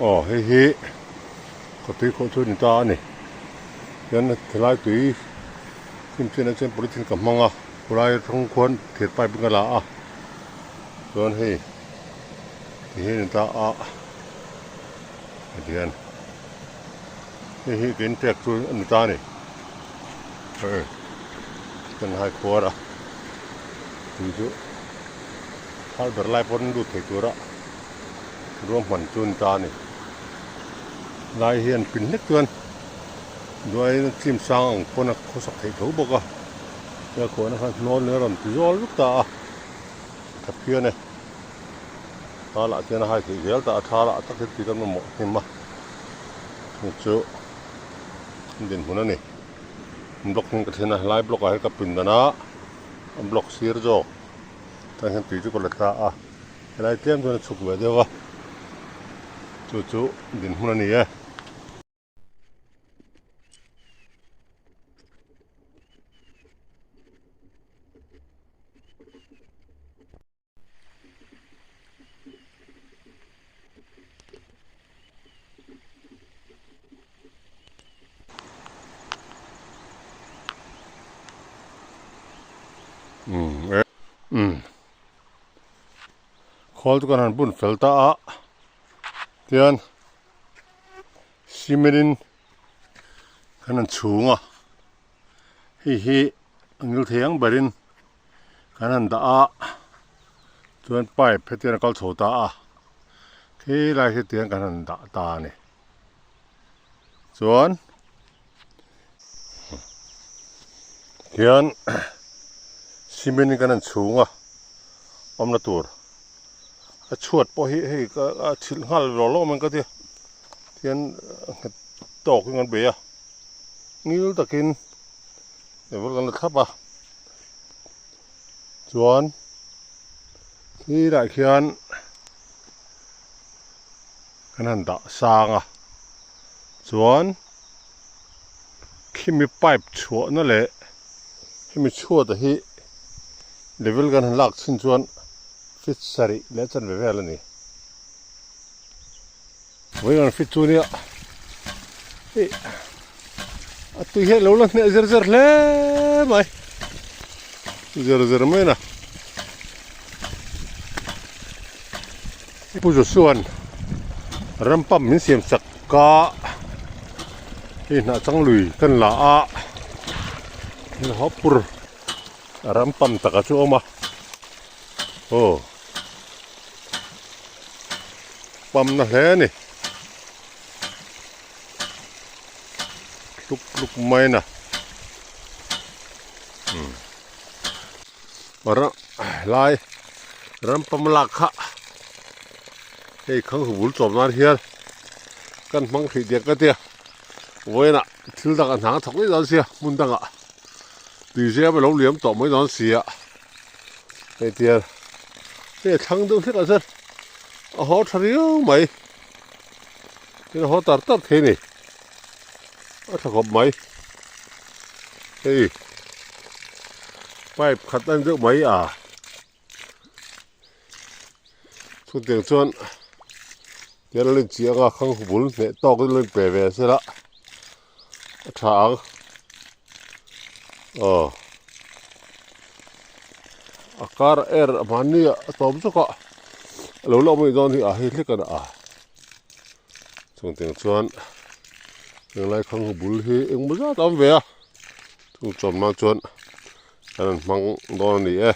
Aw hei hi khawtui khawh chu a ni ta a ni hian helai tui chhimchhian ah chuan polythene ka hmang a khulai atang khuan thir pipe in ka la a chuan hei ti hi a ni ta a hetihian hei hi ka inpek chu a ni ta a ni hei kan hai khuar a tui chu thar ber lai pawn lut thei tura ruahman chu a ni ta a ni lai hian pin hlek chuan duain chim sang ang pawn a khawsak theih tho bawk a tia khuahna khan hnawl in a rawn ti zawl vek ta a tha phian e. Thla lah chuan a hai theih zel ta a, thla lah tak hi kan mamawh hnim a, chu chu dinhmun a ni. Block hming ka then a, helai block ah hian ka pindan a, a block sir zawk tah hian tui chu ka la ta a, helai tlem chuan a chhuk ve deuh a, chu chu dinhmun a ni e. Khawl chu kan han bun fel ta a tian cement in kan han chhung a hei hi a ngil thei ang berin kan han dah a chuan pipe hetiang a kal chho ta a khilai hetiang kan han dah ta a ni chuan hian cement in kan han chhung a awmna tur a chhuat pawh hi hei a chhilh nghal lawk lawk mai ka tia tihian nghet tawkin kan bei a ngil takin. Level kan la thlap a chuan thirah khian kan han dah sang a chuan khimi pipe chhuahna leh hemi chhuata hi level kan han lak chhin chuan feet sarih leh chanve vel a ni. Vawiin fit chu nia hei a tui hian lo la hneh zer zer hle mai zer zer mai na Pu Joshua-a'n ram pump min siam chak a hei hnah chang lui kan la a hawpur ram pump taka chu a awm a aw. Pamna hle a ni. Tluk tluk mai na. Umm. Ram lai ram pam lak kha hei khang hu bul chawm nan hian kan hmang hrih diak ka tia vawiinah thil dang a hnang thawk mai dawn sia hmun dangah tuizem a lo liam tawh mai dawn sia. Hei tial hei a thlang deuh hlek ah chuan a haw tha riau mai tin a haw tar tar thei a ni a tha khawp mai hei pipe khat a ni deuh mai a chutiang chuan tial a lo inchih ang a khang bul hneh tawk in lo inpe ve sela a tha ang aw a kar er a hmanni ah a tawm zawk a a lo la awm anih dawn hi a hei hlek a a chung tiang chuan henglai khang bul hi engmaw zat a awm ve a chung chawm nan chuan an rawn hmang dawn a ni e.